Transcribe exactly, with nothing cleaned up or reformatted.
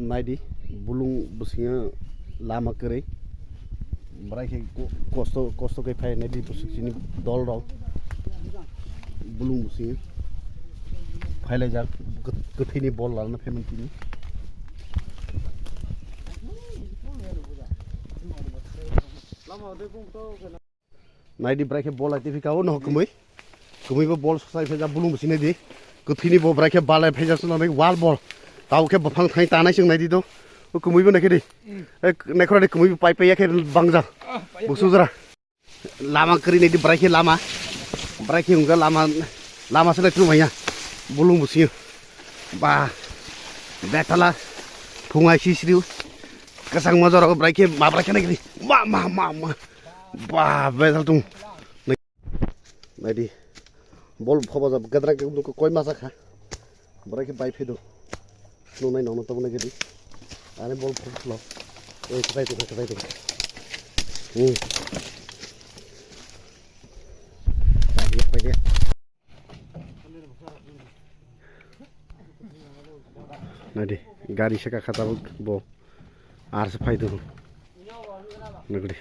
Naidi, bulung bwswngno lama kwrwi. Bwrai khe ko-, kosto, kosto khe phai naidi bwswk chini dol rok. Bulung bwswngno phailaijak, kwth-, kwthwini bol lalna phaimani tini. Naidi bwrai khe bol lai tiphika o no kwmwi. Kwmwi bo bol sosai phaijak bulung bwswngno naidi. Kwthwini bo bwrai khe bal lai phaijak swnamwi wal bol. Tao khe buphang thai tanai chwng naidi do. O kwmwi bo naikhe di. E, naikhora di kwmwi bo pai pai ya khe bangjak. Busu jora. Lama kwrwi naidi bwrai khe lama. Bwrai khe hwnka lama, lama se lai tongmaya. Bulung bwswngno. Ba. Betala. Phungai sisriu. Kwchangma jora bwrai khe ma bwrai khe naikhe di. Ma, ma, ma, ma. Ba, bedal tung. Naidi. Bol phoba jab gadra ke koi masa kha. Bwrai khe bai phedo. Nunai nong tabuk naikhe di. Ani bol phob lo. Ei, kwtai tung, kwtai tung. Hmm. Naidi, gari saka kha tabuk bo. Ar se phai tongo. Nugudi.